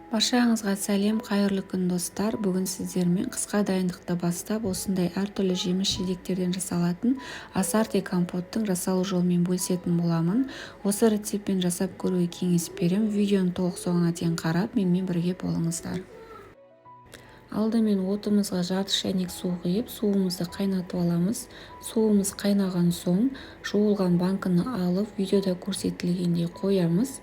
Баршаңызға сәлем, қайырлы күн, достар! Бүгін сіздермен қысқа дайындықты бастап, осындай әртүрлі жеміс-жидектерден жасалатын ассорти компоттың жасалу жолымен бөлісетін боламын. Осы рецептпен жасап көруге кеңес беремін. Видеоны толық соңына дейін қарап, менімен бірге болыңыздар. Алдымен отымызға жарты шәйнек су құйып, суымызды қайнатып аламыз. Суымыз қайнаған соң, жуылған банкіні алып, видеода көрсетілгендей қоямыз.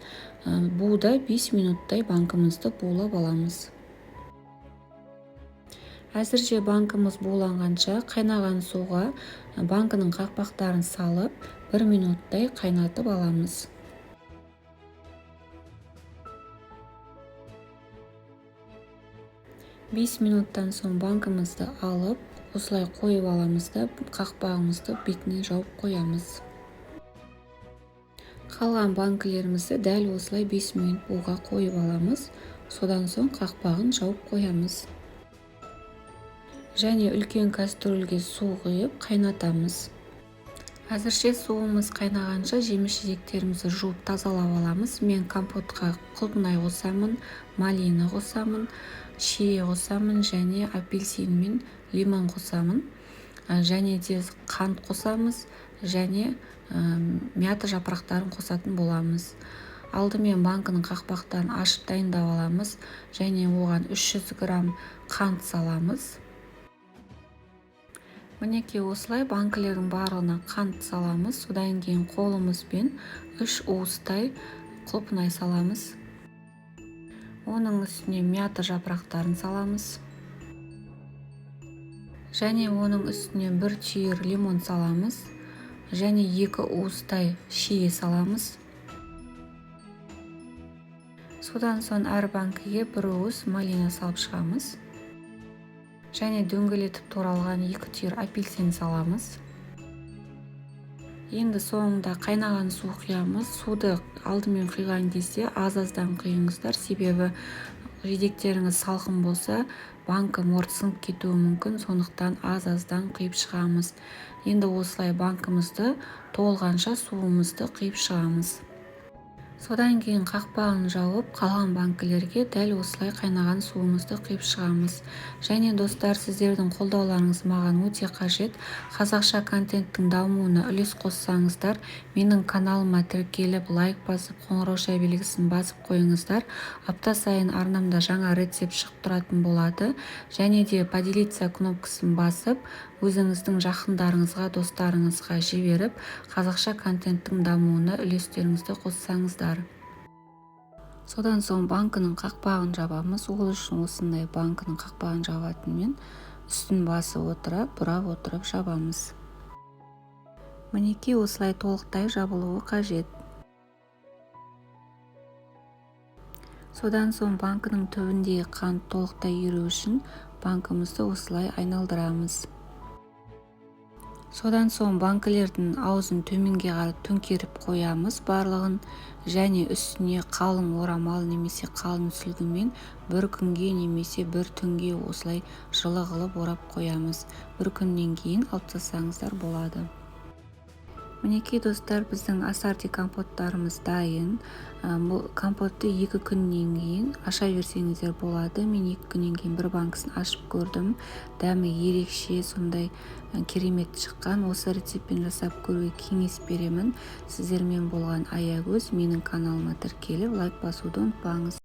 Буда 5 минуттай банкімізді булап аламыз. Әзірше банкіміз буланғанша, қайнаған суға банкінің қақпақтарын салып, 1 минуттай қайнатып аламыз. 5 минуттан соң банкімізді алып, осылай қойып аламыз да, қақпағымызды бетіне жауып қоямыз. Қалған банкілерімізді дәл осылай 5 минут буға қойып аламыз. Содан соң қақпағын жауып қоямыз. Және үлкен кастрюльге су құйып қайнатамыз. Әзірше суымыз қайнағанша, жеміс-жидектерімізді жуып, тазалап аламыз. Мен компотқа құлпынай қосамын, малина қосамын, шие қосамын және апельсин мен лимон қосамын. Және де қант қосамыз және мята жапырақтарын қосатын боламыз. Алдымен банкінің қақпақтарын ашып, дайындап аламыз және оған 300 грамм қант саламыз. Мінекей, осылай банкілердің барлығына қант саламыз. Содан кейін қолымызбен 3 уыстай құлпынай саламыз. Оның үстіне мята жапырақтарын саламыз және оның үстіне бір түйір лимон саламыз және 2 уыстай шие саламыз. Содан соң әр банкіге бір уыс малина салып шығамыз және дөңгелетіп туралған 2 түйір апельсин саламыз. Енді соңында қайнаған су құямыз. Суды алдымен құйған кезде аз-аздан құйыңыздар, себебі жидектеріңіз салқын болса, банкі морт сынып кетуі мүмкін. Сондықтан аз-аздан құйып шығамыз. Енді осылай банкімізді толғанша суымызды құйып шығамыз. Содан кейін қақпағын жауып, қалған банкілерге дәл осылай қайнаған суымызды құйып шығамыз. Және, достар, сіздердің қолдауларыңыз маған өте қажет. Қазақша контенттің дамуына үлес қоссаңыздар, менің каналыма тіркеліп, лайк басып, қоңырауша белгісін басып қойыңыздар. Апта сайын арнамда жаңа рецепт шығып тұратын болады. Және де «Поделиться» кнопкасын басып, өзіңіздің жақындарыңызға, достарыңызға жіберіп, қазақша контенттің дамуына үлестеріңізді қоссаңыздар. Содан соң банкінің қақпағын жабамыз. Ол үшін осындай банкінің қақпағын жабатынмен үстін басып отырып, бұрап отырып жабамыз. Мінекей, осылай толықтай жабылуы қажет. Содан соң банкінің түбіндегі қант толықтай еру үшін банкімізді осылай айналдырамыз. Содан соң банкілердің аузын төменге қарай төңкеріп қоямыз барлығын және үстіне қалың орамал немесе қалың сүлгімен бір күнге немесе бір түнге осылай жылы қылып орап қоямыз. Бір күннен кейін алып тастасаңыздар болады. Мінекей, достар, біздің ассорти компоттарымыз дайын. Бұл компотты 2 күннен кейін аша берсеңіздер болады. Мен 2 күннен кейін бір банкісін ашып көрдім. Дәмі ерекше, сондай керемет шыққан. Осы рецептпен жасап көруге кеңес беремін. Сіздермен болған Аягөз. Менің каналыма тіркеліп, лайк басуды ұмытпаңыз.